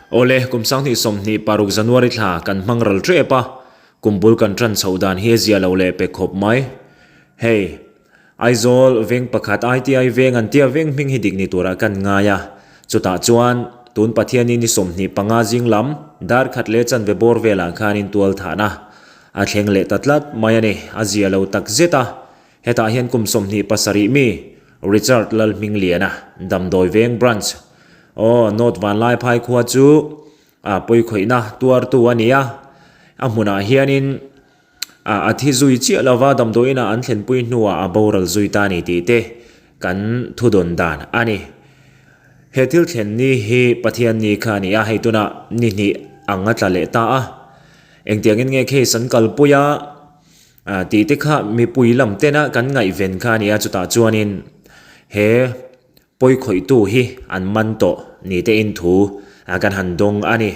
Awle, kum 2026 January thla kan hmang ral tep a, kum bul kan tan chhoh dan hi a zia lo leh pe khawp mai. Hei, Aizawl veng pakhat ITI veng an tia veng hming hi dik ni turah kan ngai a, chutah chuan tun Pathianin ni 25 zing lam dar khat leh chanve bawr velah khanin tual thahna a thleng leh ta tlat mai a ni, a zia lo tak zet a. Hetah hian kum 27 mi Richard Lalhmingliana, Damdawi Veng Branch, aw North Vanlaiphai khua chu a pawikhawihna tuartu a ni a, a hmunah hianin a thi zui chiah lova damdawiinah an thlenpui hnuah a boral zui ta a ni tih te kan thudawn dan a ni. He thil thlen ni hi Pathian ni kha a ni a, hei tunah ni hnih ang a tla leh ta a, engtiangin nge case an kalpui a, Tih te kha mipui lam tena kan ngaihven kha a ni a, chutah chuanin he pawikhawihtu hi an man tawh ni tein thu kan han dawng a ni.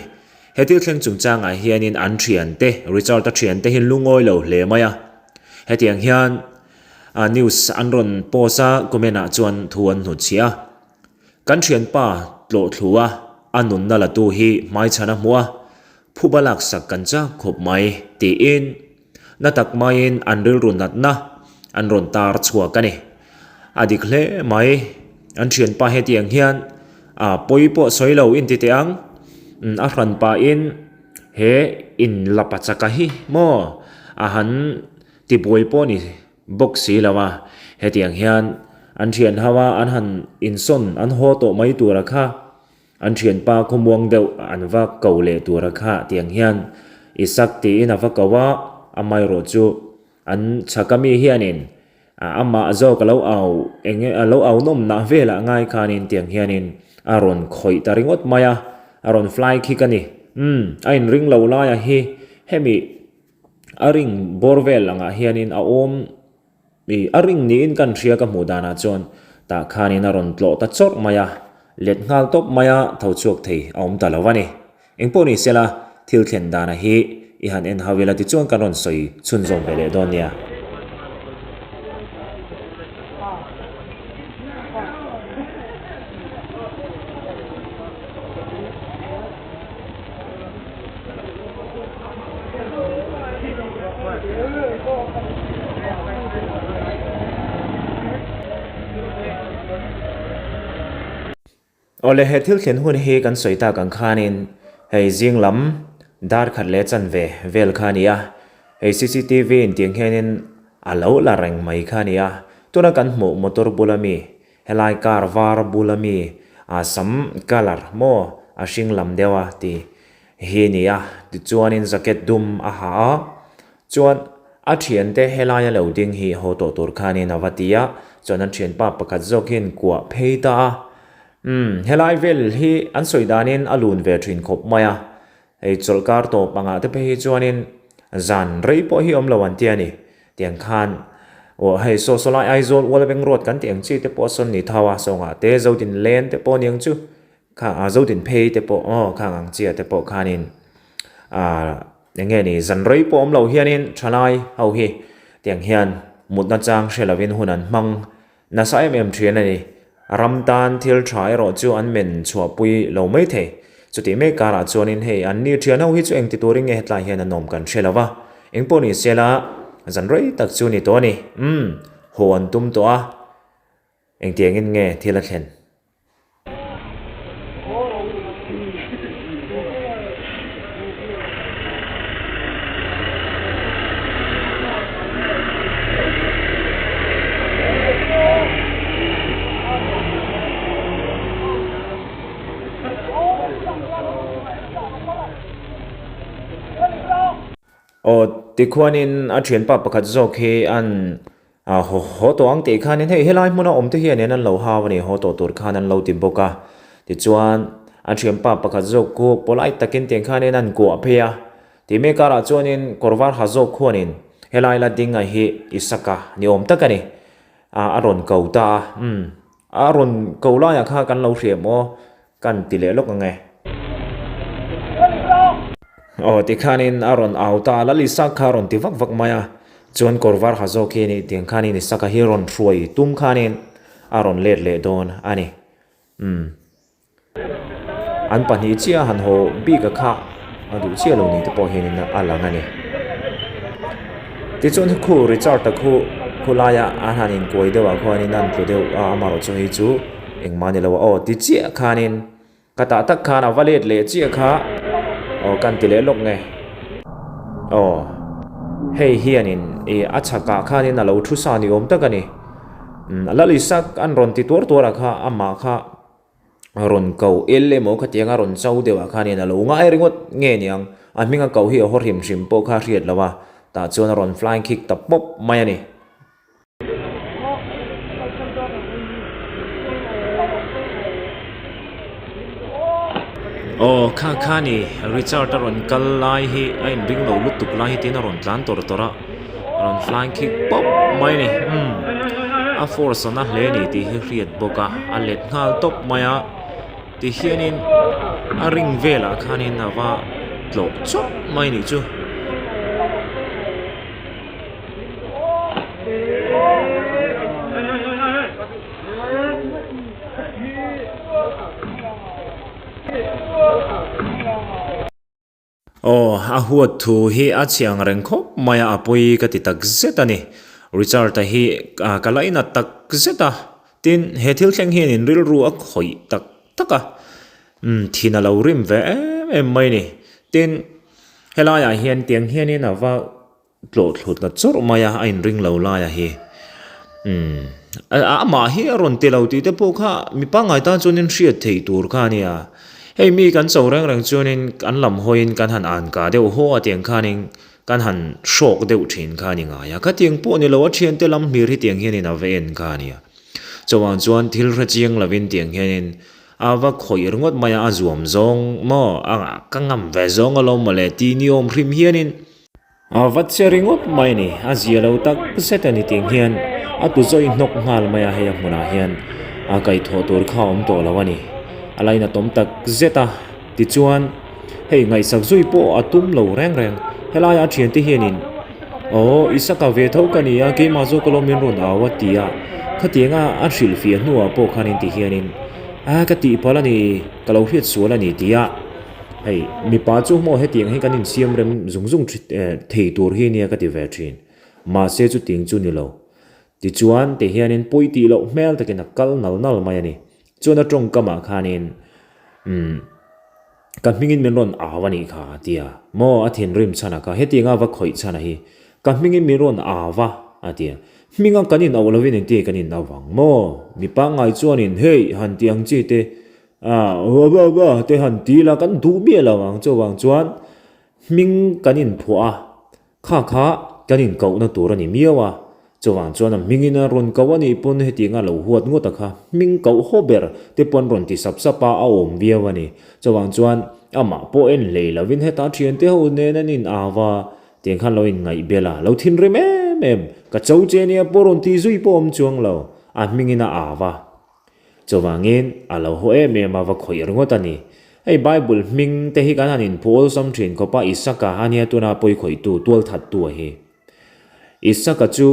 He thil thleng chungchangah hianin an thiante, Richard-a thiante hi lungawi lo hle mai a. Hetiang hian news an rawn post a, comment ah chuan thu an hnutchhiah a. Kan thianpa tlawhthlu a, a nunna latu hi hmaichhan a hmu a, Phuba laksak kan chak khawp mai tiin na tak maiin an rilru natna an rawn tar chhuak a ni. A dik hle mai, an thianpa hetiang hian a pawi pawh sawi lo inti teh ang, a hran pahin he in la pachaka hi maw a han tibuai pawh ni bawk si lo a, hetiang hian an thian ho a an han insawn an haw tawh mai tura kha. An thianpa khawmuang deuh an va ko leh tura kha tiang hian Isak tiin a va ko a, amaherawh chu an chhaka mi hianin amah zawk a lo au eng a lo au nawm nah velah ngai khanin tiang hianin a rawn khawih ta ringawt mai a, a rawn fly khik a ni. Umm, a inring lo laia hi hemi a ring bawr vel angah hianin a awm. I a ring niin kan hria ka hmuh danah chuan tah khanin a rawn tlawh ta chawrh mai a, let nghal tawp mai a, tho chhuak thei a awm ta lo a ni. Engpawh ni sela, thil thlen dana hi i han en hau ila tichuan kan rawn sawi chhunzawm ve leh dawn nia. Awle he thil thlen hun hi kan sawi tak ang khanin hei zing lam dar khat leh chanve vel kha a ni a, hei cctv in tiang hianin a lo la reng mai kha a ni a, tuna kan hmuh motor bula mi Helai car var bula mi a sam colour maw a hring lam deuh a ti hi a ni a tichuanin jacket dum a ha a chuan a thiante helaia lo ding hi haw tawh tur khanin a va ti a chuan an thianpa pakhat zawk hian kuah phei ta a umm helai vel hi an sawi danin a lun ve thin khawp mai a Hei chawlhkar tawp angah te phei hi chuanin zan rei pawh hi awm lo an ti a ni. Tiang khan aw hei saw saw lai Aizawl Ualveng Road kan tih ang chi te pawh a sawn ni thau a, sawngah te Zodin Lane te pawh aniang chu kha ah Zodin phei te pawh aw khang ang chiah te pawh khanin ah eng nge ni zan rei pawh awm lo hianin thalai ho hi tiang hian mutna chang hre lovin hun an hmang Nasa em em thian a ni. Ram tan thil tha erawh chu an men chhuahpui lo mai thei. Chutih mek karah chuanin hei an ni thian ho hi chu engti turin nge hetlai hian an awm kan hre lo va. Engpawh ni sela zan rei tak chu ni tawh a ni. Umm, haw an tum tawh a. Engtiangin nge thil a thlen? Aw tikhuanin a thianpa pakhat zawk hi an A haw haw tawh ang tih khanin hei helai hmuna awm te hianin an lo hau a ni, haw tawh tur khan an lo ti bawk a. Tichuan, a thianpa pakhat zawk khu polite takin tiang khanin an kuah phei a. Tih mek karah chuanin kawr var ha zawk khuanin helai la ding a hi Isaka ni awm tak a ni, a rawn ko ta a. Umm, a rawn ko laiah kha kan lo hriam aw. Kan ti leh lawk ang e. Aw tikhanin a rawn au ta a, Lal Isak kha a rawn ti vak vak mai a, chuan kawr var ha zawk hi a nih tiang khanin Isaka hi rawn hruai tum khanin a rawn let leh dawn a ni. Umm. An pahnih chiah han haw bik a kha a duh chiah lo ni te pawh hianin a lang a ni. Tichuan khu Richard a khu khulaia an han inkuai deuh ah khuanin an tlu deuh a amaherawhchu hei chu engmah ni lo a aw ti chiah khanin Ka tah tak khan a va let leh chiah kha aw kan ti leh lawk nge aw hei hianin ih a chhakah khanin a lo thu sa ni awm tak a ni umm Lalisak an rawn ti tuar tuar ah kha amah kha rawn ko el emaw khatiang a rawn cho deuh ah khanin a lo ngai ringawt nge niang a hming a koh hi a haw hrim hrim pawh kha a hriat loh a tah chuan a rawn flying kick ta pawp mai a ni. Aw kha kha ni Richard a rawn kal lai hi a inring lo lutuk lai hi tin a rawn tlan tawr tawr a a rawn flying kick pawp mai a ni umm a force a na hle a ni tih hi hriat bawk a a let nghal tawp mai a tihianin a ring velah khanin a va tlawh chawp mai a nih chu. Aw, a huat thu hi a chhiang reng khawp mai a, a pawi ka ti tak zet a ni. Richard-a hi ka la inat tak zet a, tin, he thil thleng hian in rilru a khawih tak tak a, umm, thin a lo rim ve em em mai a ni. Tin, helaiah hian tiang hianin a va Tlawh thlutna chawrh mai a, a inring lo lai a hi. Umm, amah hi a rawn ti lo tih te pawh kha mi pangngai tan chuanin hriat theih tur kha a nia. Hei mi kan cho reng reng chuanin kan lam hawiin kan han an kah deuh haw a tiang khanin kan han hrawk deuh thin kha a ni ngai a. Khatiang pawh ni lo a thiante lam hlir hi tiang hianin a va en kha a nia. Chuvang chuan thil hre chiang lovin tiang hianin a va khawih ringawt mai a, a zuam zawng maw a ka ngam ve zawng alawm mawle tih ni awm hrim hianin A va che ringawt mai a ni, a zia lo tak zet a ni tih hian a tu zawi hnawk nghal mai a, hei a hmunah hian a kaihthawh tur kha a awm tawh lo a ni. A lainatawm tak zet a, tichuan hei ngaihsak zui pawh a tum lo reng reng, helaia a thiante hianin Aw Isaka ve tho ka ni a, keimah zawk alawm min rawn au a ti a, khatianga a hrilhfiah hnuah pawh khanin ti hianin a ka tihpalh a ni, ka lo hriat sual a ni ti a. Hei, mipa chu maw hetiang hi kan insiam rem zung zung thei tur hi nia ka ti ve thin. Mahse chuting chu ni lo. Tichuan, ti hianin pawi tih loh hmel takin a kal nal nal mai a ni. Chuan a tawngkamah khanin, Umm, ka hmingin min rawn au a nih kha, a ti a. Maw, a thinrim chhan a kha, hetianga va khawih chhan a hi. Ka hmingin min rawn au a, a ti a. Hminga kan inauh lovin engtin kan inauh ang maw? Mi pangngai chuanin, Hei, han ti ang chi te, A ba ba te han ti la kan duh miah lo ang chuvang chuan hming kan inphuah a, kha kha kan inkohna tur a ni miau a, chuvang chuan a hmingin a rawn koh a nih pawn hetiang a lo huat ngawt a kha hming koh haw ber te pawn rawn ti sap sap a, a awm viau a ni. Chuvang chuan amah pawh en hlei lovin heta thiante ho nen an in au a, tiang khan lo inngaih bel a, lo thinrim em em, ka cho che nia pawh rawn ti zui pawh awm chuang lo, a hmingin a au a. Chuvangin, a lo haw em em a va khawih ringawt a ni. Hei Bible hming te hi kan han inphu awlsam thin khawp a, Isaka a nia tuna pawi khawihtu, tualthattu a hi. Isaka chu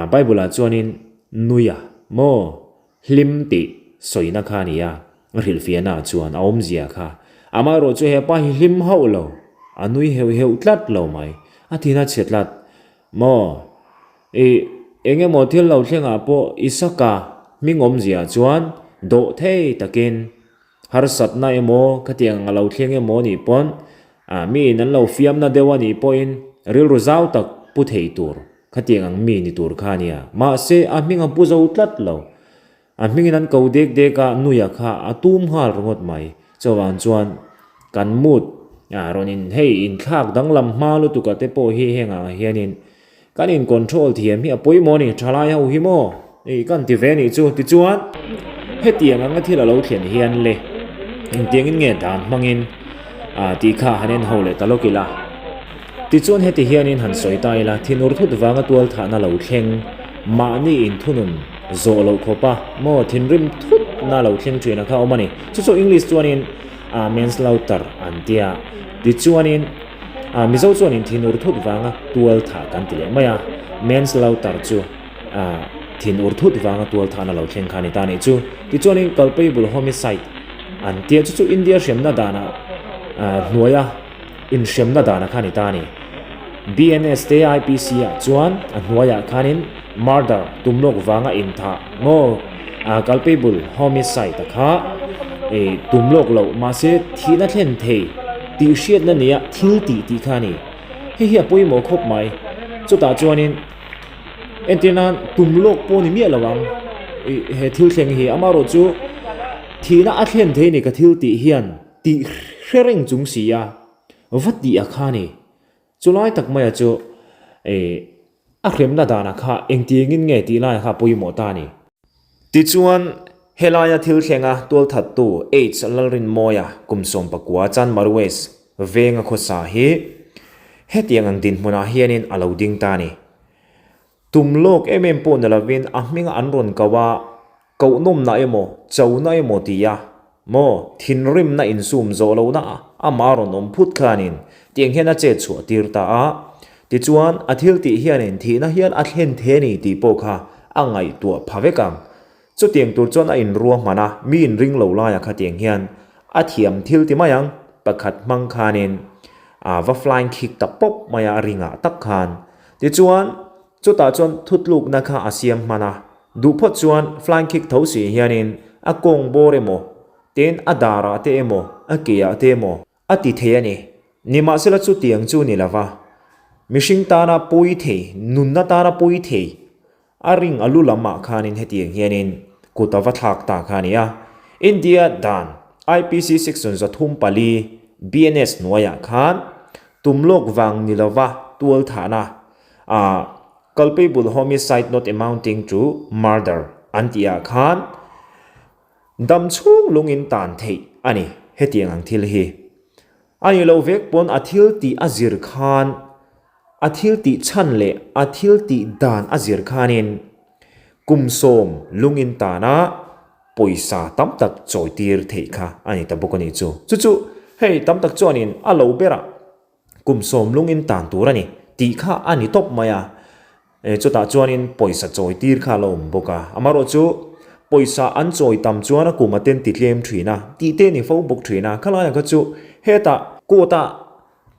Bible ah chuanin nuia maw hlim tih sawina kha a ni a, a hrilhfiahna ah chuan a awmzia kha. Amaherawh chu hepa hi hlim hauh lo, a nui heuh heuh tlat lo mai, a thin a chhe tlat maw. I eng emaw thil lo thlengah pawh Isaka hming awmzia chuan dawh thei takin harsatna emaw khatiang a lo thleng emaw nih pawn ah miin an lo fiamna deuh a nih pawhin rilru zau tak pu thei tur khatiang ang mi ni tur kha a nia. Mahse a hming a pu zo tlat lo. A hmingin an ko dek dek a, Nuia kha a tum nghal ringawt mai. Chuvang chuan kan mood ah rawn in hei inthlak danglam hma lutuk a te pawh hi heng ah hianin kan in control thiam hi a pawimawh a ni, thalai ho hi maw ih kan ti ve a nih chu. Tichuan hetiang anga thil a lo thlen hian le engtiangin nge dan hmangin ah tih kha han en ho leh ta lawk ila. Tichuan heti hianin han sawi ta ila, thinur thut vanga tualthahna lo thleng, mahni inthunun zawh loh khawpa maw thinrim thutna lo thleng thin a kha awm a ni. Chu chu English chuanin manslaughter an ti a, tichuanin Mizo chuanin thinur thut vanga tualthah kan ti leh mai a, manslaughter chu thinur thut vanga tualthahna lo thleng kha a ni ta a nih chu. Tichuanin culpable homicide. an tia chu chu India hremna danah hnuaia inhremna dana kha a ni ta a ni. BNS te IPC ah chuan a hnuaiah khanin murder tum lawk vanga inthah maw culpable homicide a kha ih tum lawk loh mahse thihna thlen thei tih hriatna nia thil tih tih kha a ni. Hei hi a pawimawh khawp mai. Chutah chuanin entir nan tum lawk pawh ni miah lo ang ih he thil thleng hi amaherawh chu thihna a thlen thei a ni ka thil tih hian tih hre reng chung si a va tih a kha a ni. Chulai tak maia chu ih a hremna danah kha engtiangin nge tih laiah kha a pawimawh ta a ni. Tichuan, helaia thil thlenga tualthattu H Lalrinmawia kum 19 Chanmar West venga khawsa hi hetiang ang dinhmunah hianin a lo ding ta a ni. Tum lawk em em pawh ni lovin a hminga an rawn ko a, kohnawmna emaw, chona emaw tia maw thinrimna insum zawh lohna amah rawn awm phut khanin tiang hian a chet chhuah tir ta a. Tichuan, a thil tih hianin thihna hian a thlen the ni tih pawh kha a ngaihtuah pha vek ang. Chutiang tur chuan a inruahman a, mi inring lo laia khatiang hian a thiam thil ti mai ang, pakhat hmang khanin a va flying kick ta pawp mai a, a ringah tak khan. Tichuan, chutah chuan thutlukna kha a siam hman a, duh phawt chuan flying kick tho si hianin a kawng bawr emaw, tin a darah te emaw, a keah te emaw a ti thei a ni. Nimahsela chutiang chu ni lova, mihring tana pawi thei, nunna tana pawi thei A ring a lu lam ah khanin hetiang hianin kut a va thlak ta kha a ni a. India dan IPC section 34 BNS hnuaiah khan tum lawk vang ni lova tual thahna ah culpable homicide not amounting to murder an tih ah khan dam chhung lungin tan theih a ni hetiang ang thil hi. A ni lo vek pawn a thil tih a zir khan A thil tih chhan leh a thil tih dan a zir khanin kum sawm lungin tana pawisa tam tak chawi tir theih kha a ni ta bawk a nih chu. Chu chu hei tam tak chuanin a lo berah kum sawm lungin tan tur a ni tih kha a ni tawp mai a. Chutah chuanin pawisa chawi tir kha a la awm bawk a. Amaherawhchu pawisa an chawi tam chuan a kum a ten ti tlem thin a, tih te a ni fo bawk thin a. Khalaiah kha chu hetah court ah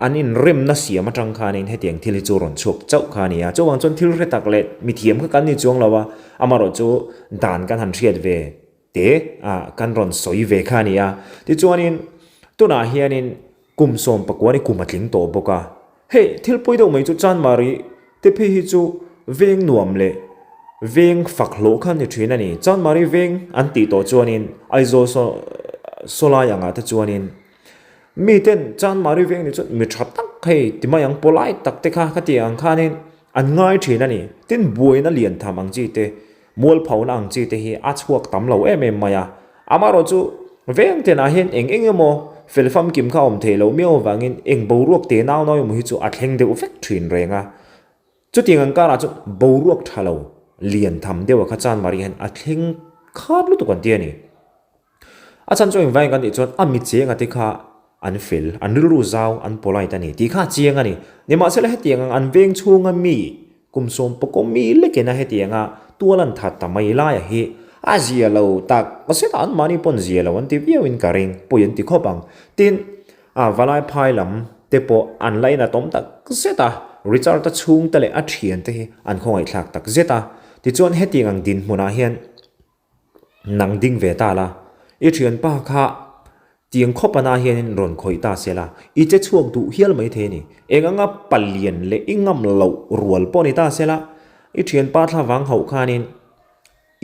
An inremna siam atang khanin hetiang thil hi chu rawn chhuak chauh kha a ni a, chuvang chuan thil hre tak leh mithiam kha kan ni chuang lo a, amaherawhchu dan kan han hriat ve te ah kan rawn sawi ve kha a ni a. Tichuanin tunah hianin kum 19 i kum a tling tawh bawk a, hei thil pawi deuh mai chu Chanmari te phei hi chu veng nuam leh veng fak hlawh kha a ni thin a ni. Chanmari veng an tih tawh chuanin Aizawl saw sawlai angah te chuanin Miten Chanmari veng ni chuan mi tha tak hei ti mai ang polite tak te kha ka ti ang khanin an ngai thin a ni. Tin buaina lian tham ang chi te, mualphona ang chi te hi a chhuak tam lo em em mai a. Amaherawh chu veng tenah hian eng eng emaw fel famkim kha a awm theih loh miau avangin eng boruak te nau nau emaw hi chu a thleng deuh vek thin reng a. Chutiang ang karah chuan boruak tha lo lian tham deuh a kha Chanmari hian a thleng khat lutuk an ti a ni. A chhan chu engvangin kan tih chuan a mi chenga te kha an fel, an rilru zau, an polite a ni tih kha a chiang a ni. Nimahsela hetiang ang an veng chhunga mi kum sawm pawkaw mi lekena hetianga tual an that ta mai laia hi a zia lo tak zet a, anmahni pawn zia lo an ti viauin ka ring, pawi an ti khawp ang. Tin, a valai phai lam te pawh an la inatawm tak zet a, Richard-a chhungte leh a thiante hi an khawngaihthlak tak zet a. Tichuan hetiang ang dinhmunah hian Nang ding ve ta la, i thianpa kha tiang khawp ana hianin rawn khawih ta se la, i che chhuak duh hial mai thei a ni. Eng anga palian leh i ngam loh rual pawh ni ta se la, i thianpa thlavang hauh khanin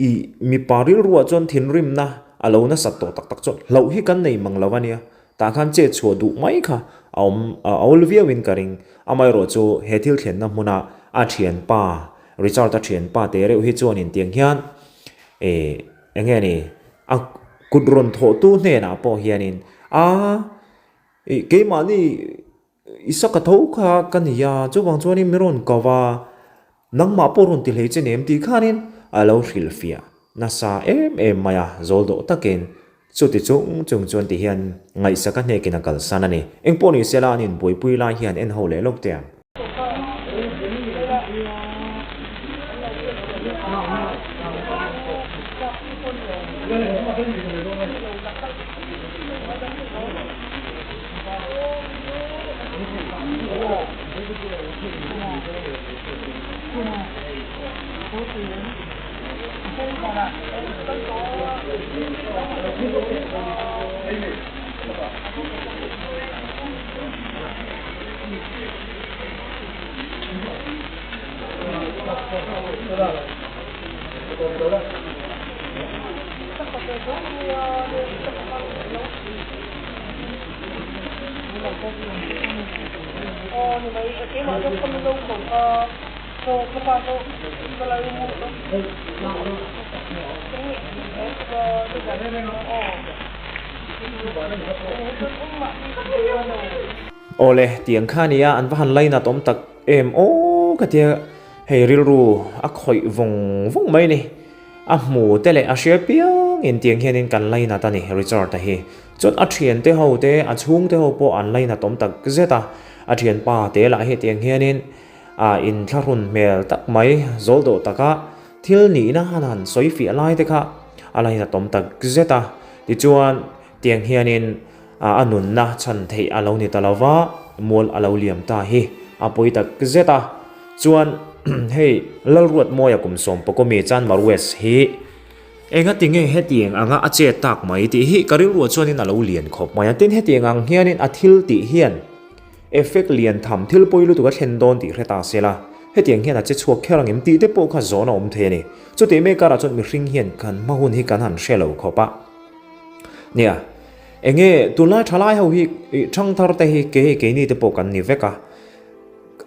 i mipa rilruah chuan thinrimna a lo nasat tawh tak tak chuan hlauh hi kan nei mang lo a nia. Tah khan chet chhuah duh mai kha a awm a awl viauin ka ring. Amaherawh chu he thil thlenna hmuna a thianpa Richard-a thianpa te reuh hi chuanin tiang hian eh eng nge ni a kut rawn thawhtu hnenah pawh hianin a ih keimahni i saka tho kha ka ni a chuvang chuanin min rawn ko va nangmah pawh rawn ti hlei che nem tih khanin a lo hrilhfiah nasa em em mai a zawl dawh takin chuti chung chung chuan ti hian ngaihsaka hnekin a kalsan a ni engpawh ni sela an inbuaipui lai hian en ho leh lawk teh ang. Awle, tiang kha nia an va han lainat awm tak em aw ka tia hei rilru a khawih vawng vawng mai ni. A hmu te leh a hria piang in tiang hianin kan lainat a ni Richard-a hi. Chuan a thiante ho te, a chhungte ho pawh an lainat awm tak zet a. A thianpa te lah hi tiang hianin a inthlahrun hmel tak mai zawl dawh taka thil nihna han han sawi fiah lai te kha a lainat awm tak zet a. Tichuan tiang hianin a nunna chhan theih a lo ni ta lo va, mual a lo liam ta hi a pawi tak zet a. Chuan hei Lalruatmawia kum sawmpakawmi Chanmar West hi Engati nge hetiang anga a che tak mai tih hi ka rilruah chuanin a lo lian khawp mai a. Tin, hetiang ang hianin a thil tih hian effect lian tham thil pawi lutuk a thlen dawn tih hre ta se la, hetiang hian a che chhuak kher ang em tih te pawh kha zawn a awm thei a ni. Chutih mek karah chuan mihring hian kan hma hun hi kan han hre lo khawp a. Nia, enge tunlai thalai ho hi thangthar te hi kei keini te pawh kan ni vek a.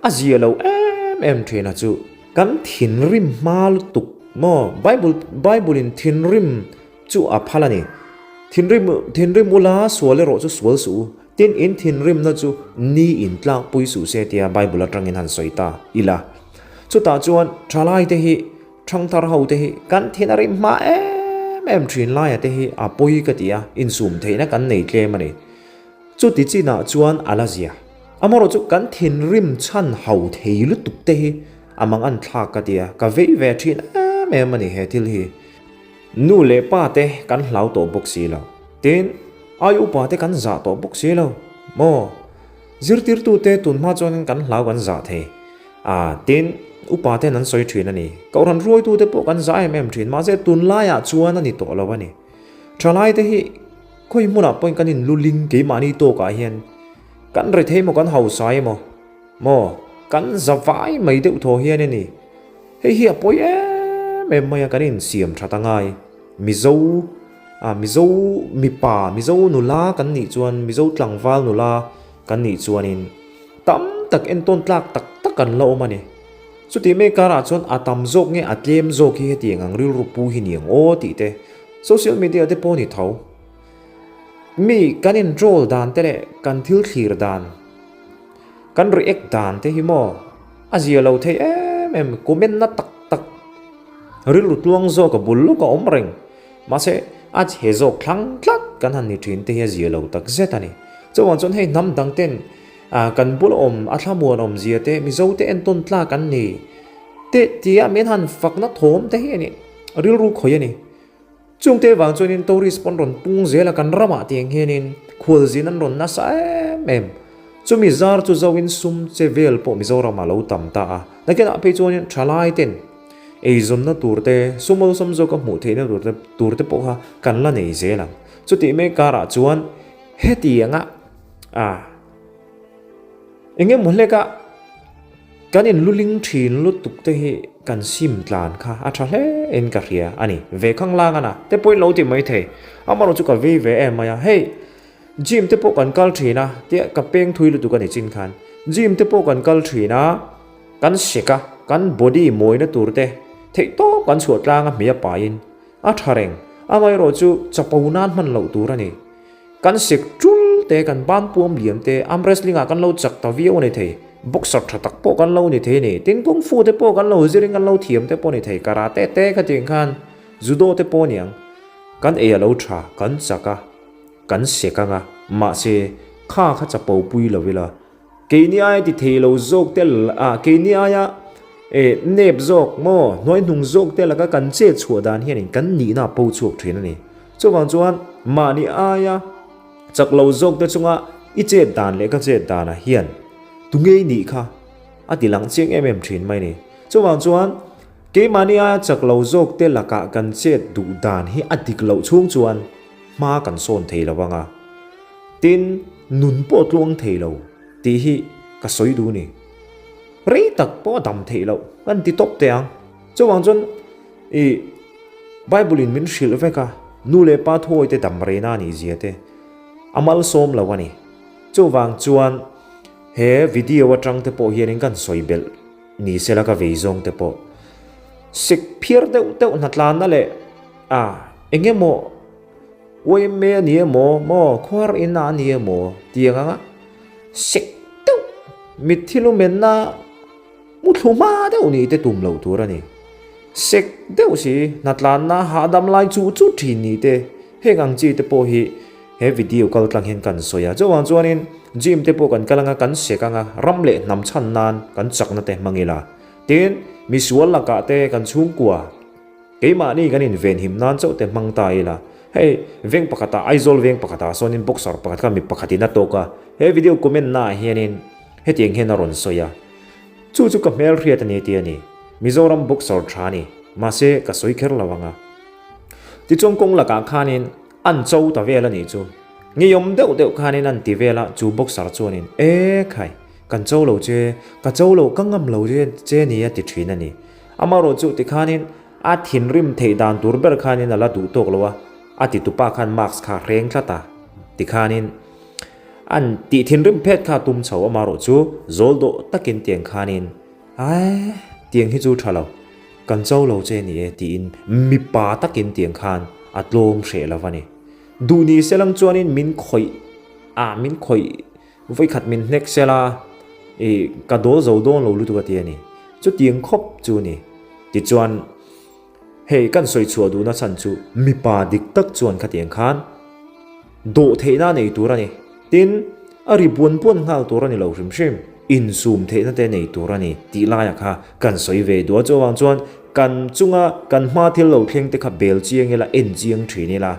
A zia lo em em thin a chu kan thinrim hma lutuk maw Bible Bible in thinrim chu a phal a ni thinrim thinrim ula sual erawh chu sual suh u tin in thinrimna chu ni in tlak pui suh se tia Bible atangin han sawi ta ila chutah chuan thalai te hi thangthar ho te hi kan thin a rim hma em em thin laia te hi a pawi ka ti a insum theihna kan nei tlem a ni. Chuti chinah chuan a la zia. Amaherawh chu kan thinrim chhan ho thei lutuk te hi a mang an thlak ka tia, ka vei ve thin em em a ni he thil hi. Nu leh pa te kan hlau tawh bawk si lo. Tin, ai upa te kan zah tawh bawk si lo. Maw? Zirtirtu te tun hma chuanin kan hlau kan zah thei. A, tin, upa ten an sawi thin a ni. Kohhran hruaitu te pawh kan zah em em thin. Mahse tunlaiah chuan a ni tawh lo a ni. Thalai te hi khawi hmunah pawhin kan inluling keimahni tawkah hian kan rethei emaw kan hausa emaw maw kan za vai mai deuh thaw hian a ni. Hei hi a pawi em em mai a kan insiam that a ngai. Mizo ah Mizo mipa Mizo nula kan nih chuan Mizo tlangval nula kan nih chuanin tam tak entawn tlak tak tak an la awm a ni. Chutih mek karah chuan a tam zawk nge a tlem zawk hi hetiang ang rilru pu hi ni ang aw tih te social media te pawh ni tho. Mi kan in troll dan te leh kan thil thlir dan, kan react dan te hi maw a zia lo thei em em comment na tak tak rilru tluang zawk a bul lawk a awm reng. Mahse a chhe zawk thlang tlat kan han ni thin te hi a zia lo tak zet a ni. Chuvang chuan hei hnam dang ten Ah, kan bul awm a thlamuan awmzia te, Mizo te entawn tlak an ni te tia min han fakna thawm te hi a ni, rilru khawih a ni. Chungte vang chuanin tourist pawn rawn pung zel a, kan ramah tiang hianin khualzin an rawn nasa em em. Chumi zar chu zoin sum che vel pawh Mizoramah lo tam ta a, nakinah phei chuanin thalai ten eizawnna tur te, sum awlsam zawka hmuh theihna tur te tur te pawh kha kan la nei zel ang. Chutih mek karah chuan hetianga A eng emaw hlek a kan in luling thin lutuk te hi kan sim tlan kha a tha hle in ka hria a ni. Ve khang lang a na te pawhin lo ti mai thei. Amaherawh chu ka vei ve em mai a, hei gym te pawh kan kal thin a tia ka peng thui lutuk a ni chin khan gym te pawh kan kal thin a kan sek a kan body mawina tur te theih tawp kan chhuah tlang a hmei a paiin a tha reng. Amaherawh chu chapo nan hman loh tur a ni. Kan sek tul te, kan ban puam liam te, arm wrestling ah kan lo chak ta viau a ni thei, boxer tha tak pawh kan lo ni thei a ni, tin kung fu te pawh kan lo zirin kan lo thiam te pawh a ni thei, karate te khatiang khan judo te pawh a ni ang, kan ei a lo tha, kan chak a, kan sek ang a, mahse kha kha chapo pui lo ila. Keini aia ti thei lo zawk te ah keini aia eh nep zawk maw hnuai hnung zawk te laka kan chet chhuah dan hianin kan nihna a po chhuak thin a ni. Chuvang chuan mahni aia chak lo zawk te chunga i chet dan leh ka chet danah hian tu ngei nih kha a ti lang chiang em em thin mai a ni. Chuvang chuan. Keimahni aia chak lo zawk te lakah kan chet duh dan hi a dik loh chhung chuan hma kan sawn thei lo ang a, tin nun pawh tluang thei lo tih hi ka sawi duh ni. Rei tak pawh a dam theih loh kan ti tawp teh ang. Chuvang chuan i Bible in min hrilh vek a, nu leh pa thuawi te dam reina a nih zia te a malsawm lo a ni. Chuvang chuan he video atang te pawh hianin kan sawi belh ni sela ka vei zawng te pawh sik phiar deuh deuh hnatlanna leh a eng emaw yma a ni emaw maw khuar in a ni emaw tiang anga sik deuh mitthi lumenna Mu thlu hma deuh nih te tum loh tur a ni. Sek deuh si, hnatlanna hahdam lai chu chu thin nih te, heng ang chi te pawh hi he video kal tlang hian kan sawi a. Chuvang chuanin gym te pawh kan kal anga kan sek anga ram leh hnam chhan nan kan chakna te hmang ila. Tin, misual lakah te kan chhungkua. Keimahni kan invenhim nan chauh te hmang ta ila, hei veng pakhatah Aizawl veng pakhatah sawnin boxer pakhat kha mi pakhatin a tawk a, he video comment naah hianin hetiang hian a rawn sawi a, chu chu ka hmelhriat a ni tih a ni, Mizoram boxer tha a ni, mahse ka sawi kher lo ang a. Tichuan kawng lakah khanin an cho ta vel a nih chu, ngeiawm deuh deuh khanin an ti vel a, chu boxer chuanin e khai, kan cho lo che, ka cho lo, ka ngam lo che ni a ti thin a ni. Amaherawh chu tikhanin a thinrim theih dan tur ber khanin a la duh tawk lo a, a titupa khan mask kha a hreng tlat a, tikhanin an tih thinrim phet kha a tum chho. Amaherawh chu zawl dawh takin tiang khanin Ae, tiang hi chu tha lo, kan cho lo che ni e tiin mipa takin tiang khan a tlawm hreh lo a ni. Duh ni selang chuanin min khawih a, min khawih Vawikhat min hnek sela i ka dawl zo dawn lo lutuk a ti a ni. Chutiang khawp chu ni. Tichuan, hei kan sawi chhuah duhna chhan chu mipa dik tak chuan khatiang khan dawh theihna a nei tur a ni. Tin, a ri buan buan nghal tur a ni lo hrim hrim. Insum theihna te nei tur a ni tih laiah kha kan sawi ve duh a. Chuvang chuan kan chunga kan hma thil lo thleng te kha bel chiang ila, en chiang thin ila.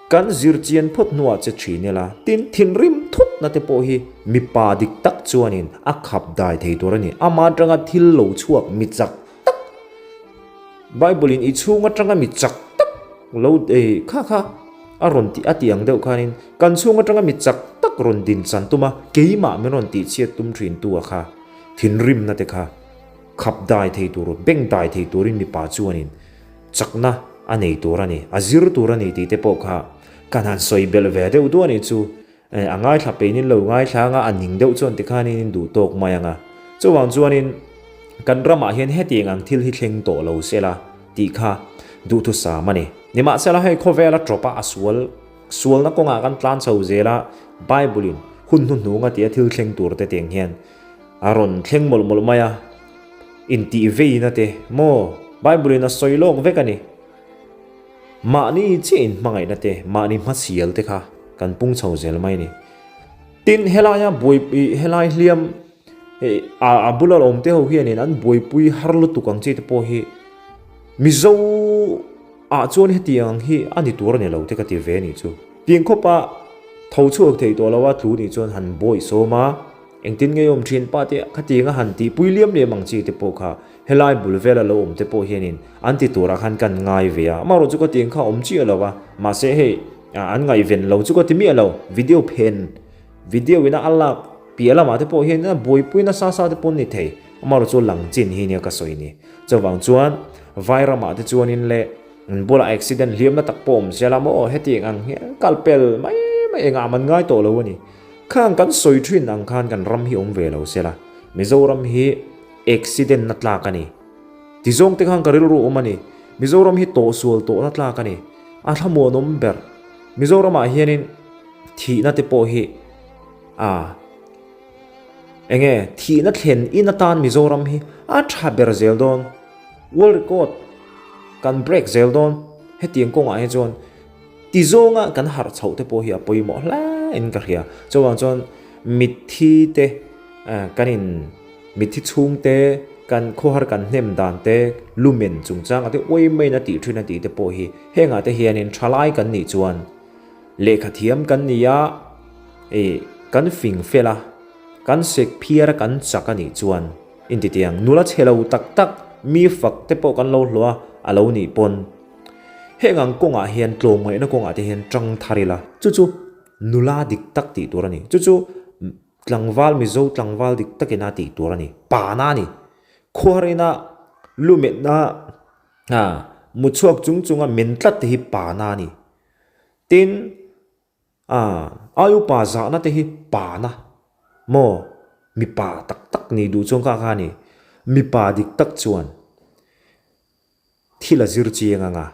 Kan zir chian phawt hnuah che thin ila, tin thinrim thutna te pawh hi mipa dik tak chuanin a khap dai thei tur a ni. Ama atanga thil lo chhuak mi chak tak, Bible in i chhung atanga mi chak tak lo ei kha kha a rawn tih a tih ang deuh khanin kan chhung atanga mi chak tak rawn din chan tum a, keimah min rawn tih chhiat tum thin tu a kha thinrimna te kha khap dai thei tur, beng dai thei turin mipa chuanin Chakna a nei tur a ni, a zir tur a ni tih te pawh kha kan han sawi belh ve deuh duah a nih chu. A ngaithla peinin lo ngaithla anga a ning deuh chuan tikhanin in duh tawk mai ang a. Chuvang chuanin kan ramah hian hetiang ang thil hi thleng tawh lo sela tih kha duhthusam a ni. Nimahsela hei khawvela tawp a, a sual sualna kawngah kan tlan chho zel a, Bible in hun hnuhnung a tia thil thleng tur te tiang hian a rawn thleng mawlh mawlh mai a. Intih veina te maw Bible in a sawi lawk vek a ni. Mahni chiah in hmangaihna te, mahni hmasial te kha kan pung chho zel mai a ni. Tin, helaia buai helai hliam a bula awm te ho hianin an buaipui har lutuk ang chi te pawh hi Mizo ah chuan hetiang ang hi a ni tur a ni lo te ka ti ve a nih chu. Tiang khawpa tho chhuak thei tawh lo a tlu nih chuan han bawih sawm a. Engtin nge awm thin pa te khatiang a han tih pui liam liam ang chi te pawh kha helai bul vela lo awm te pawh hianin an ti turah khan kan ngai ve a, amaherawh chu khatiang kha awm chiah lo a, mahse hei an ngaihven lo chu ka ti miah lo, video phen video ina a lak piah lamah te pawh hian a buaipui nasa sa te pawh an ni thei, amaherawh chu lang chin hi nia ka sawi ni. Chuvang chuan vai ramah te chuanin leh an bulah accident hliamna tak pawh awm zel a maw hetiang ang hian kal pel mai mai engah man ngai tawh lo a ni. Khang kan sawi thin ang khan kan ram hi awm ve lo sela, Mizoram hi accident na tlak a ni. Ti zawng te khan ka rilru awm a ni. Mizoram hi tawhsual tawhna tlak a ni. A thlamuanawm ber. Mizoramah hianin thihna te pawh hi a enge thihna thlen in atan Mizoram hi a tha ber zel dawn. World record kan break zel dawn. Hetiang kawngah hi chuan Ti zawnga kan harh chhoh te pawh hi a pawimawh hle in ka hria. Chuvang chuan mitthi te kan in mitthi chhung te kan khawhar kan hnem dan te lumen chungchang a te uai maiin a tih thin a tih te pawh hi hengah te hianin thalai kan nih chuan lehkha thiam kan ni a ih kan fing fel a kan sek phiar a kan chak a nih chuan intitiang nula chhe lo tak tak. mi fak te pawh kan lo hlawh a, a lo nih pawn heng ang kawngah hian tlawmngaihna kawngah te hian tang thar ila, chu chu nula dik tak tih tur a ni. Chu chu tlangval Mizo tlangval dik takin a tih tur a ni, pana a ni. Khuarina lumetna mutchhuak chung chunga men tlat te hi pana a ni. Tin, A, ai upa zahna te hi pana maw? Mipa tak tak nih duh chuan ka kha a ni. Mipa dik tak chuan thil a zir chiang anga,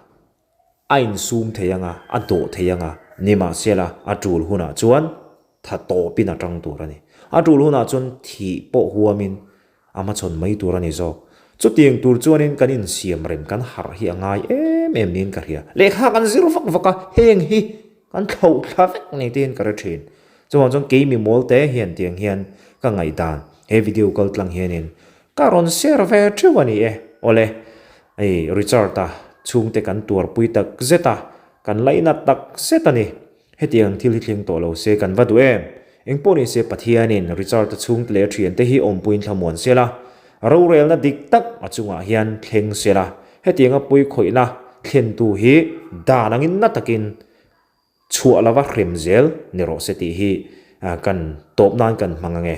a insum thei anga, a dawh thei anga, nimahsela a tul hunah chuan tha tawpin a tang tur a ni. A tul hunah chuan thih pawh huamin A hmachhawn mai tur a ni zawk. Chutiang tur chuanin kan insiam rem kan harh hi a ngai em em niin ka hria. Lehkha kan zir vak vak a, heng hi kan thlauh thla vek ni tiin ka hre thin. Chuvang chuan kei mi mawl te hian tiang hian ka ngaihdan he video kal tlang hianin ka rawn share ve theuh a ni e. Awle, hei Richard-a chhungte kan tuarpui tak zet a, kan lainat tak zet a ni. Hetiang thil hi thleng tawh lo se kan va duh em? Engpawh ni se Pathianin Richard-a chhungte leh a thiante hi awmpuiin thlamuan se la, rorelna dik tak a chungah hian thleng se la, hetianga pawikhawihna thlentu hi dan angin na takin chhuah lova hrem zel ni rawh se tih hi kan tawp nan kan hmang ange.